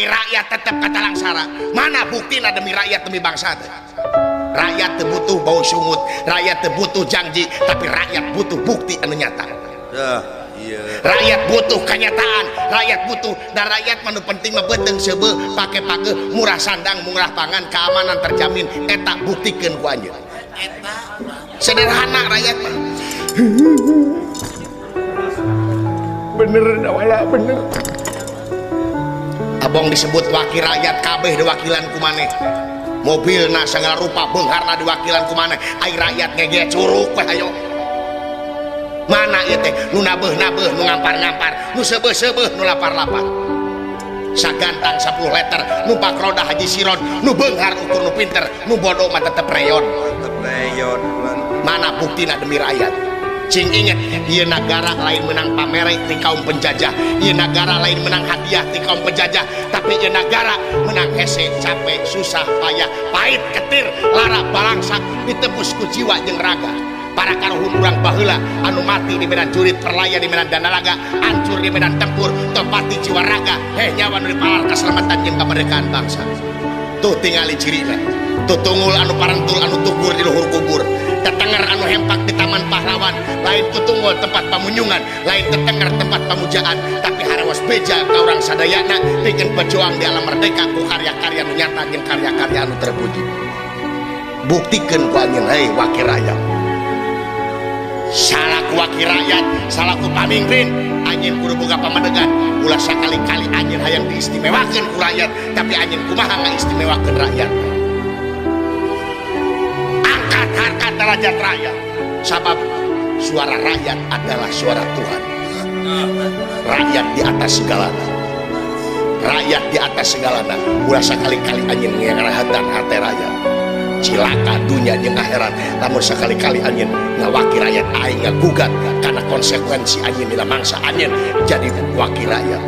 Ai rakyat tetep katalangsara. Mana buktina demi rakyat, demi bangsa teh? Rakyat teu butuh bau sungut, rakyat teu butuh janji, tapi rakyat butuh bukti anu nyata. Iya. Rakyat butuh kenyataan, rakyat butuh, dan rakyat mah nu penting mah beuteung seubeuh, pake pageuh, murah sandang, murah pangan, keamanan terjamin. Eta buktikeun ku anjeun. Sederhana rakyat mah. Bener wala bener. Abong disebut wakil rakyat, kabeh diwakilan ku maneh. Mobilna segala rupa beungharna diwakilan ku maneh. Ai rakyat ngege curuk we hayo. Mana ieu teh nu nabeuh-nabeuh, nu ngampar-ngampar, nu seubeuh-seubeuh, nu lapar-lapar. Sagantang 10 liter, numpak roda haji siron, nu beunghar ukur nu pinter, nu bodoh mah tetep reyon. Tetep reyon. Mana buktina demi rakyat? Cing inget, ieu nagara lain menang pamere ti kaum penjajah, ieu nagara lain menang hadiah ti kaum penjajah, tapi ieu nagara menang hese, capek, susah, payah, pahit, ketir, lara, balangsak, ditebus ku jiwa jeung raga. Para karuhun urang baheula anu mati di medan jurit, perlaya di medan danaraga, hancur di medan tempur, topati jiwa raga, heh nyawa nu dipalar keselamatan jeung kemerdekaan bangsa. Tuh tingali cirina, tutungul anu parentul anu tukur di luhur kubur, tetenger anu hempak di taman pahlawan, lain tutungul tempat pamunyungan, lain tetenger tempat pamujaan, tapi harawas beja ka urang sadayana pikeun pejuang di alam merdeka ku karya-karya nu nyata jeung karya-karya anu terpuji. Buktikeun ku anjeun hei wakil rakyat. Salaku wakil rakyat, salaku pamimpin, anjeun kudu boga pamadegan. Ulah sakali-kali anjeun hayang diistimewakeun ku rakyat, tapi anjeun kumaha ngaistimewakeun rakyat. Angkat harkat derajat rakyat, sabab suara rakyat adalah suara Tuhan. Rakyat di atas segalana, rakyat di atas segalana. Ulah sakali-kali anjeun ngarahatan hate rakyat. Cilaka dunia jeung akhirat lamun sakali-kali anjeun ngawakil rakyat. Aing ngagugat karena konsekuensi anjeun bila mangsa anjeun jadi wakil rakyat.